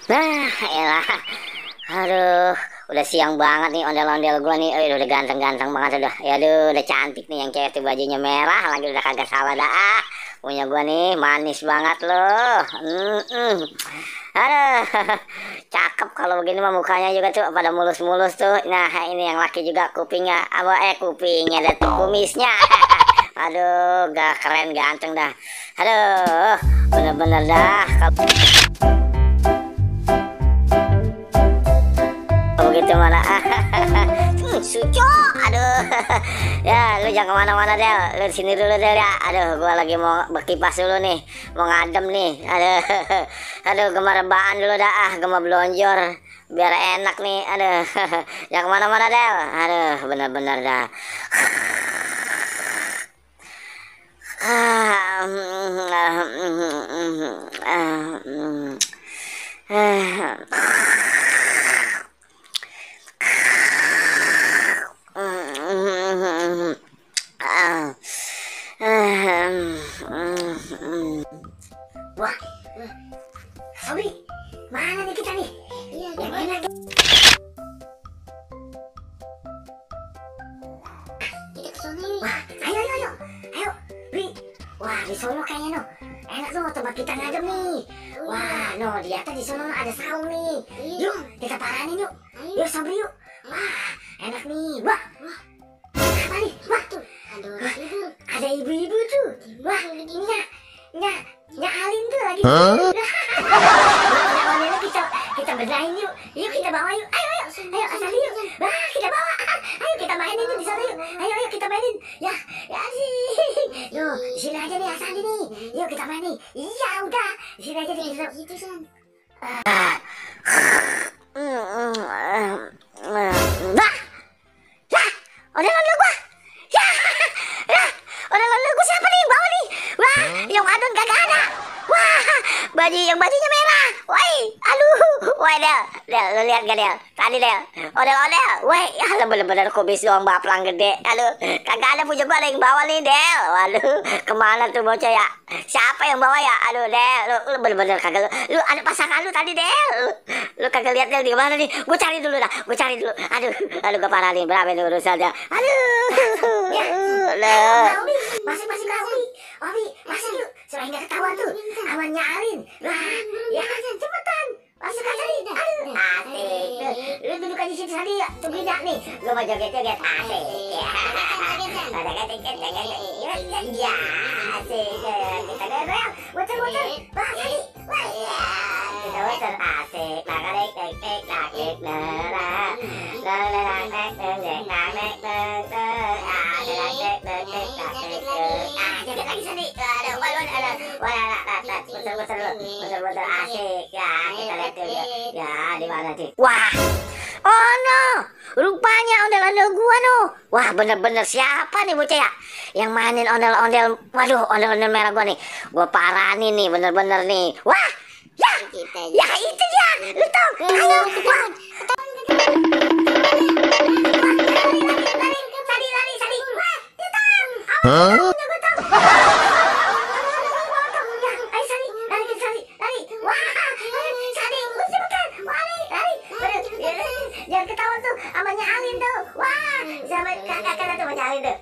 Nah, elah. Aduh, udah siang banget nih ondel-ondel gua nih. Udah ganteng-ganteng banget udah. Ya aduh, udah cantik nih yang cewek tuh bajunya merah lagi udah kagak salah dah. Punya gua nih manis banget loh. Aduh, cakep kalau begini mah mukanya juga tuh pada mulus-mulus tuh. Nah, ini yang laki juga kupingnya kupingnya dan kumisnya. Aduh, gak keren ganteng dah. Aduh, bener-bener dah. Begitu mana Suco, aduh. Ya lu jangan kemana-mana Del, lu sini dulu Del ya. Aduh, gua lagi mau berkipas dulu nih, mau ngadem nih. Aduh gemar rebahan dulu dah, gemar belonjor biar enak nih. Aduh, jangan kemana-mana Del. Aduh, bener-bener dah. Wah, Sobri, mana nih kita nih? Iya, yang enak. Kita ke sono nih. Wah, ayo. Wi. Wah, di sono kayaknya no. Enak tuh tempat kita ngadem nih. Wah, no, di atas di sono ada saung nih. Yuk, kita paranin yuk. Yuk, Sobri yuk. Wah, enak nih. Wah. Apa nih? Wah, tuh. Ada ibu-ibu tuh. Wah, Nya Alin tuh lagi. Kita bedain yuk. Yuk kita bawa yuk. Ayo asal yuk. Wah, kita bawa. Ayo kita mainin tuh di sana yuk. Ayo kita mainin. Ya sih. Yuk, di sini aja nih asal nih. Yuk kita mainin. Iya udah. Di sini aja nih. Gitu San. Ondel-ondel gua. Ondel-ondel gua siapa nih yang bawa nih? Wah, yang adon kagak ada. Wah, bajunya merah. Woi, aduh. Woi Del, lu lihat gak Del? Tadi Del, ondel-ondel. Woi, ya bener-bener kubis doang baplang gede. Aduh, kagak ada punya gua ada yang bawa nih Del. Waduh, kemana tuh bocah ya? Siapa yang bawa ya? Aduh Del, lu bener-bener kagak lu ada pasangan lu tadi Del. Lu kagak lihat Del di mana nih? Gua cari dulu. Aduh gua parah nih, berapa nih urusannya? Aduh. Ya, masih Obi, masuk yuk. Supaya nggak ketahuan tuh awannya Alin. Wah, ya cepetan. Masuk aja nih. Aduh, asik. Lu duduk aja di sini tadi ya. Tungguin dah nih. Gua mau joget-joget. Asik. Ya, asik. Kita dorong. Muter. Wah, tadi. Wah, ya. Kita muter. Asik. Joget lagi sini. Muter asik ya. Kita lihat tuh ya di mana sih? Wah, oh no, rupanya ondel-ondel gua no. Wah, bener-bener siapa nih bocah ya? Yang mainin ondel-ondel. Waduh, ondel-ondel merah gua nih. Gua paranin nih, bener-bener nih. Wah, ya itu dia. Lu tau? Ayo, wah. Lari. Wah, itu. Jangan ketawa tuh amanya Alin tuh. Wah, sama kakak tuh amanya Alin tuh.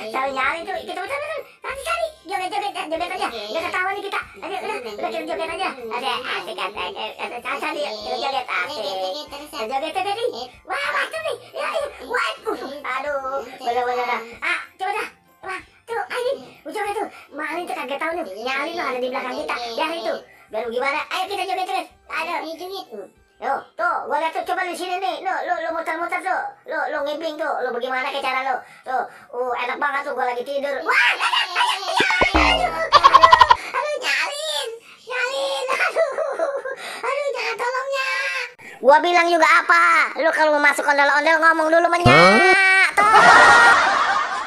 Sama Alin tuh. Kita betul. Nanti cari. Joget aja. Nggak ketawa nih kita. Ayo, udah kita joget aja. Ada asik. Cari kita joget asik. Joget tadi. Wah, tuh nih. Ya. Wah, aduh. Bener-bener dah. Coba dah. Wah, tuh Alin. Joget tuh. Alin tuh kagak tahu nih. Alin tuh ada di belakang kita. Ya itu. Biar gimana? Ayo kita joget. Ayo. Yo, tuh, gua lihat tuh, coba di sini nih, lu muter-muter tuh, lu ngimping tuh, lu bagaimana ke cara lu, tuh, enak banget tuh, gua lagi tidur, wah, aduh, nyalin, aduh, jangan tolongnya, gua bilang juga apa, lu kalau mau masuk ondel-ondel ngomong dulu menyak, tuh.